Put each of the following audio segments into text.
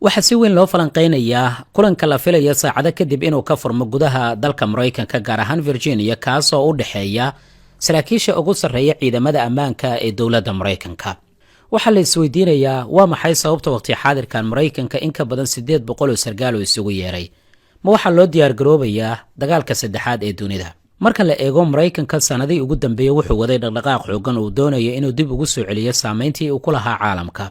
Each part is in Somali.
Waxaa si weyn loo falanqaynayaa kulanka la filaya saacado kadib inuu ka furmo gudaha dalka Maraykanka, gaar ahaan Virginia, kaasoo u dhexeeya saraakiisha ugu sarreeya ciidamada ammaanka ee dowladda Maraykanka. Waxaa la isweydiinayaa, waa maxay sababta waqti xaadirkan Maraykanka in ka badan 800 oo sargaal oo isugu yeeray? Ma waxaa loo diyaargaroobayaa dagaalka saddexaad ee dunida? Marka la eego Maraykanka, sannadihii ugu dambeeyey wuxuu waday dhaqdhaqaaq xoogan uu doonayo inuu dib ugu soo celiyo saameyntii uu ku lahaa caalamka.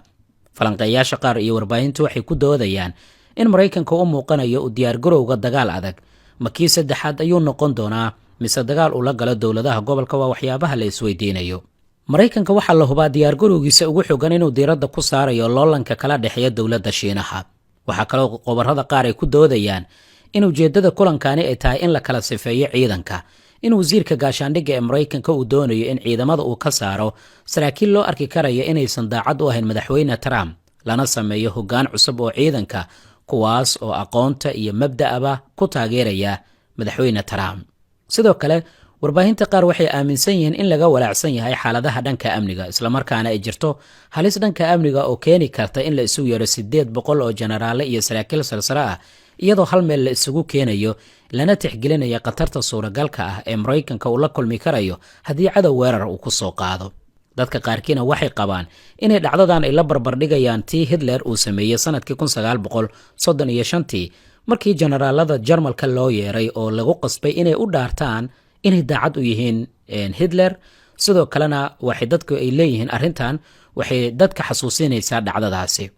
Falanqeeyaasha qaar iyo warbaahintu waxay ku doodayaan in Maraykanka u muuqanayo u diyaargarowga dagaal adag. Ma kii saddexaad ayuu noqon doonaa, mise dagaal ula galo dowladaha gobolka? Waa waxyaabaha la isweydiinayo. Maraykanka waxaa la hubaa diyaargarowgiisa ugu xogan inuu diiradda ku saarayo loolanka kala dhexeeya dowladda Shiinaha. Waxaa kaloo qobarrada qaar ay ku doodayaan in ujeeddada kulankani ay tahay in la kala sifeeyo ciidanka, in wasiirka gaashaandhigga ee Maraykanka uu doonayo in ciidamada uu ka saaro saraakiil loo arki karayo inaysan daacad u ahayn Madaxweyne Trump, lana sameeyo hoggaan cusub oo ciidanka, kuwaas oo aqoonta iyo mabda'aba ku taageeraya Madaxweyne Trump. Sidoo kale, warbaahinta qaar waxay aaminsan yihiin in laga walaacsan yahay xaaladaha dhanka amniga, islamarkaana ay jirto halis dhanka amniga oo keeni karta in la isugu yeero 800 oo jenaraale iyo saraakiil sarsare ah, iyadoo hal meel la isugu keenayo, lana tixgelinaya khatarta suuragalka ah ee Maraykanka uu la kulmi karayo haddii cadow weerar uu ku soo qaado. Dadka qaarkiina waxay qabaan inay dhacdadan ay la barbardhigayaan tii Hitler uu sameeyey sanadkii 1935-tii, markii jenaraalada Jarmalka loo yeeray oo lagu qasbay inay u dhaartaan inay daacad u yihiin Hitler. Sidoo kalena waxay dadku ay leeyihiin arrintan waxay dadka xasuusinaysaa dhacdadaasi,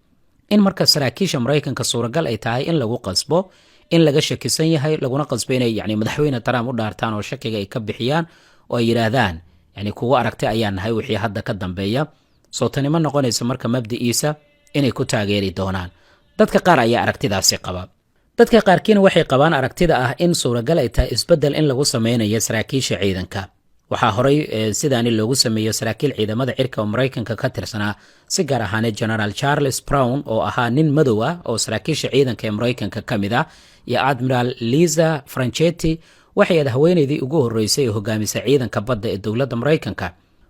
in marka saraakiisha Maraykanka suuragal ay tahay in lagu qasbo, in laga shakisan yahay, laguna qasbo inay yani Madaxweyne Trump u dhaartaan oo shakiga ay ka bixiyaan oo ay yidhaahdaan, yani kugu aragtay ayaa nahay wixii hadda ka dambeeya. Soo tani ma noqonayso marka mabdi'iisa inay ku taageeri doonaan? Dadka qaar ayaa aragtidaasi qaba. Dadka qaarkiina waxay qabaan aragtida ah in suuragal ay tahay isbeddel in lagu sameynayo saraakiisha ciidanka. Waxaa horay sidaani loogu sameeyo saraakiil ciidamada cirka oo Maraykanka ka tirsanaa, si gaar ahaaneed Generaal Charles Brown oo ahaa nin madow ah oo saraakiisha ciidanka ee Maraykanka ka mid ah, iyo Admiral Lisa Franchetti, waxay aad haweeneydii ugu horreysay ee hogaamisa ciidanka badda ee dowladda Maraykanka.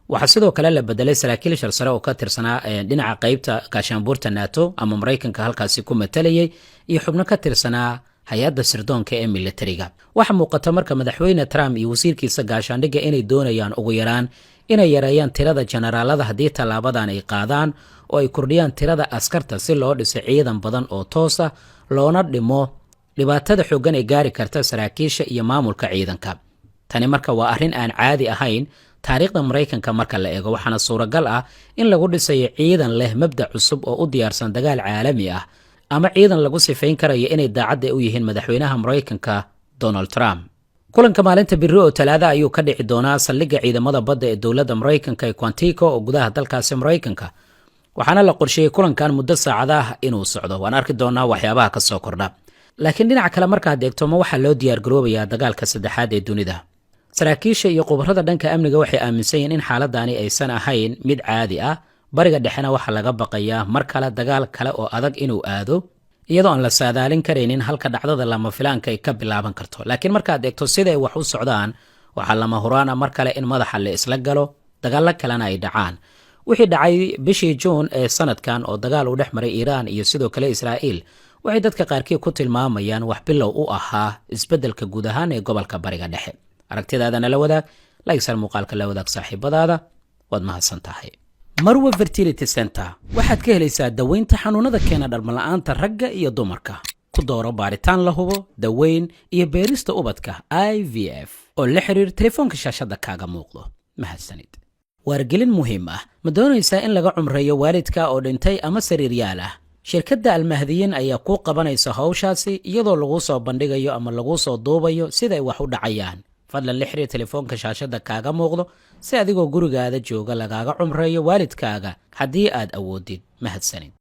Waxaa sidoo kale la bedelay saraakiil sharsare oo ka tirsanaa dhinaca qeybta gaashaanbuurta NATO ama Maraykanka halkaasi ku matalayay, iyo xubno ka tirsanaa hay-adda sirdoonka ee militariga. Waxaa muuqata marka Madaxweyne Trump iyo wasiirkiisa gaashaandhigga inay doonayaan ugu yaraan inay yareeyaan tirada jenaraalada haddii tallaabadan ay qaadaan, oo ay kordhiyaan tirada askarta si loo dhiso ciidan badan oo toosa, loona dhimo dhibaatada xooggan ee gaari karta saraakiisha iyo maamulka ciidanka. Tani marka waa arrin aan caadi ahayn taariikhda Maraykanka marka la eego, waxaana suuragal ah in lagu dhisayo ciidan leh mabda' cusub oo u diyaarsan dagaal caalami ah, ama ciidan lagu sifayn karayo inay daacadda u yihiin madaxweynaha Maraykanka Donald Trump. Kulanka maalinta biri oo Talaada ayuu ka dhici doonaa saldhigga ciidamada badda ee dowladda Maraykanka ee Quantico oo gudaha dalkaasi Maraykanka, waxaana la qorsheeyey kulankan muddo saacadaah inuu socdo. Waan arki doonaa waxyaabaha ka soo kordha. Laakiin dhinaca kale markaad eegto, ma waxaa loo diyaargaroobayaa dagaalka saddexaad ee dunida? Saraakiisha iyo khubarada dhanka amniga waxay aaminsan yihiin in xaaladani aysan ahayn mid caadi ah. Bariga Dhexena waxaa laga baqayaa mar kale dagaal kale oo adag inuu aado, iyadoo aan la saadaalin karaynin halka dhacdada lama filaanka ay ka bilaaban karto. Laakiin markaad eegto siday wax u socdaan, waxaa lama huraan ah mar kale in madaxa la isla galo, dagaallo kalena ay dhacaan. Wixii dhacay bishii Juun ee sanadkan oo dagaal uu dhex maray Iiraan iyo sidoo kale Israa'iil waxay dadka qaarkii ku tilmaamayaan wax bilow u ahaa isbeddelka guud ahaan ee gobolka Bariga Dhexe. Aragtidaada nala wadaag, like saar muuqaalka, la wadaag saaxiibadaada. Waad mahadsan tahay. Marwa Fertility Center waxaad ka helaysaa daweynta xanuunada keena dhalmala'aanta ragga iyo dumarka. Ku dooro baaritaan la hubo, daweyn iyo beerista ubadka IVF, oo la xiriir telefoonka shaashadda kaaga muuqdo. Mahadsanid. Waargelin muhiim ah: ma doonaysaa in laga cumreeyo waalidka oo dhintay ama sariiryaal ah? Shirkadda Almahdiyiin ayaa kuu qabanaysa hawshaasi, iyadoo laguu soo bandhigayo ama laguu soo duubayo siday wax u dhacayaan. Fadlan la xiriir telefoonka shaashadda kaaga muuqdo si adigoo gurigaada jooga lagaaga cumreeyo waalidkaaga haddii aad awoodid. Mahadsanid.